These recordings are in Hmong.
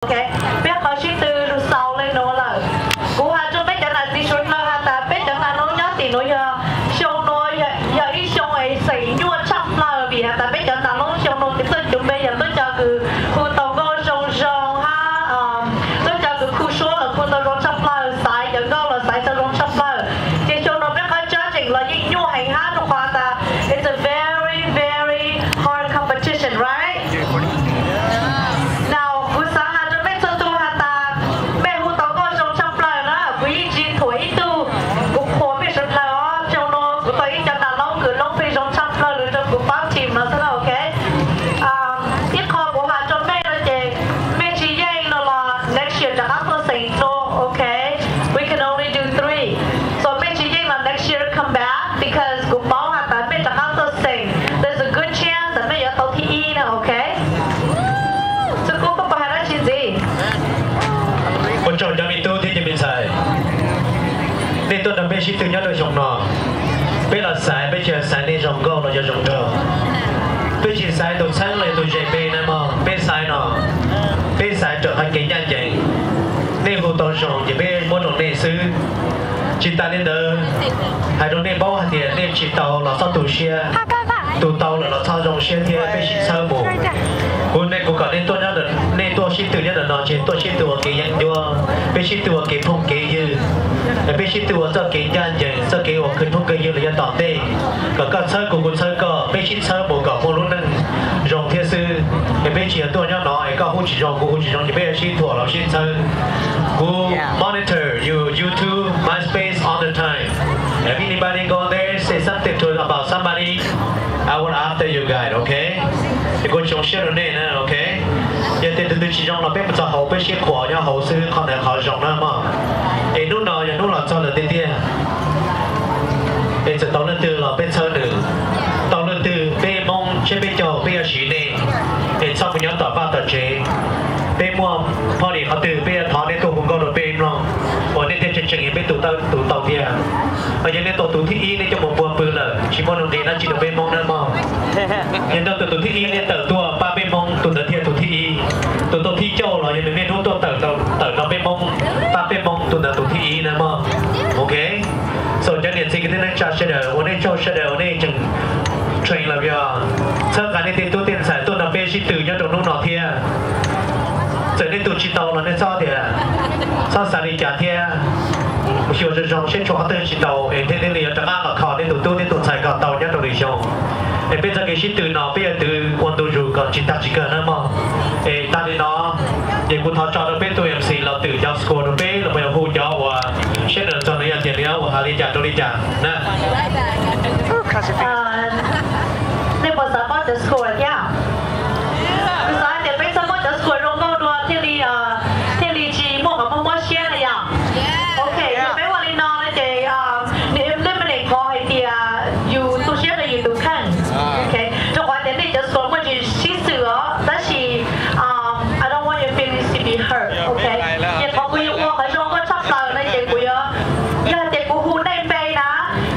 Ok, peb qhov sib tw lug xaus le nuav lawm. Kuv has rua peb cov nam txiv suav dlawg has tas peb cov nam noob nyob tim nuav yog xyoo nuav yog ib xyoo es xeem nyuaj tshaj plawg vim has tas peb cov nam noob xyoo nuav kws txawj cuv npe yog tub cov kws hu tau nkauj zoo zoo hab tub cov kws khu suab los khu tau zoo tshaj plawg, xaiv cov nkauj los xaiv tau zoo tshaj plawg. Ces xyoo nuav peb qhov judging los yeej nyuaj heev hab rua qhov tas it's a very very hard competition, right? Now kuv xaav has rua mej txhua tug has tas mej hu tau nkauj zoo tshaj plawg na, kuv yeej tsi thuam ib tug, kuv qhuas mej suav dlawg os. Xyoo nuav kuv tau ib cov nam noob kws loob peg zoo tshaj plawg lug rua kuv paab team no xwb na, ok? Ib qho kuv has rua mej no ces mej tsi yeej no los next year rov qab tuaj xeem dlua, ok? We can only do three. So mej tsi yeej los next year come back because kuv paub has tas mej rov qab tuaj xeem, there's a good chance tas mej yuav tau thib ib na, ok? Txuj Kub, koj puas has dlaab tsi ntxiv? Ua tsaug cov me tub thiab cov me ntxhais, nej tuaj nrog peb sib tw nyob rua xyoo no. Peb los xaiv, peb tsi xaiv nej zoo nkauj los yog zoo nraug. Peb tsi xaiv tug txheeb los yog tug zes npe na mog, peb xaiv no, peb xaiv raws qhov kev ncaj ncees. Nej hu tau zoo ces peb muab rua nej xwb. Tsi tas li ntawd, hais rua nej paub hais tias nej tsi tau los txhob tu siab, tus tau lawm los txhob zoo siab thiab, peb sib txhawb mus. Kuv ne, kuv kom nej tuaj, nej tuaj sib tw nyob ntawm no ces tuaj sib tw ua kev yeeb ncuab, peb sib tw ua kev phooj kev ywg, peb sib tw ua txoj kev ncaj ncees, txoj kev uas khwv phooj khwv ywg los yav tom ntej. Kom koj txhawb kuv, kuv txhawb koj, peb sib txhawb mus kom muaj lub neej zoo thiab xwb. Es peb tsis yog tuaj nyob no es koj hu tsis zoo kuv hu tsis zoo ces peb yuav sib thuam los sib txhawb. Kuv monitor your YouTube, MySpace all the time. If anybody go there say something to about somebody, I will after you guys, ok? Es kuv tsis zoo siab rau nej na, ok? Yog tias tus twg tsis zoo los peb mus txog hauv peb sib qhuas nyob hauv xwb, qhov ntawd qhov zoo na mog. Es hnub no yog hnub los txog lawm tiag tiag. Es txawm tau leej twg los peb txhawb nws, tau leej twg peb Hmoob tshiab peb caug peb yuav siv nej. Es txhob mus nyob tom vaj tom tsev, peb muaj party qhov twg peb yuav thov nej tuaj hu nkauj rau peb mloog, uas nej thiaj tseem tseem yog peb tus tau tiag. Yog nej tau tus thib ib nej coj mus npuag pw lawm tsis muaj nuj nqis dab tsi rau peb Hmoob na mog. Yog nej tau tus thib ib nej tawm tuaj pab peb Hmoob, tus ntawd thiaj tus thib ib. Tus tau thib cuaj los yog nws niaj hnub tuaj tawm rau peb Hmoob, pab peb Hmoob, tus ntawd tus thib ib na mog. Ok. So cov niam txiv kwv tij neej tsa sawv daws, ua nej tsaug sawv daws uas nej tseem train los yog txhawb nqa nej tej tub tej ntxhais tuaj nrog peb sib tw nyob rau hnub no thiab. Txawm nej tus tsis tau los nej txhob tias, txhob xav li cas thiab. Mus xyuas zoo zoo seb tshuav qhov twg tsis tau es thiaj li yuav rov qab los kho nej tus tub thiab tus ntxhais kom tau nyob rau lwm xyoo. Es peb txoj kev sib tw no peb yuav twv ua ntu zus kom tsis tag tsis kawg na mog. Es tas li no, ces kuv thov tso rau peb tug MC los twm cov score rau peb los puas yog hu cov uas seb nws txog nws yog tias li uas hais li cas rau li cas na. Nej puas xav paub cov score thiab? Kuv xav hais tias peb txhob muab cov score zoo nkauj dua thiaj li, thiaj li tsis muaj qhov muaj mob siab na yom. Ok, yog peb ua li no no ces nws eliminate qhov hais tias yus tu siab rau yus tus kheej. Rau qhov tias nej cov score muaj tsis sib xws os, tab sis I don't want your feelings to be hurt, ok? Ces qhov kuv yuav ua qhov zoo nkauj tshaj plaws no ces kuv yuav, yog tias kuv hu nej npe na,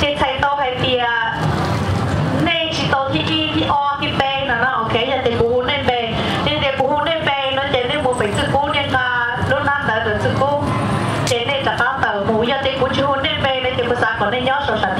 ces txhais tau hais tias nej tsis tau thib ib thib ob thib peb no na, ok? Yog tias kuv hu nej npe, yog tias kuv hu nej npe no ces nej mus pem Txwj Kub, nej nqa lub nab ntawd rau Txwj Kub, ces nej rov qab tawm mus. Yog tias kuv tsis hu nej npe no ces kuv xav kom nej nyob saum sam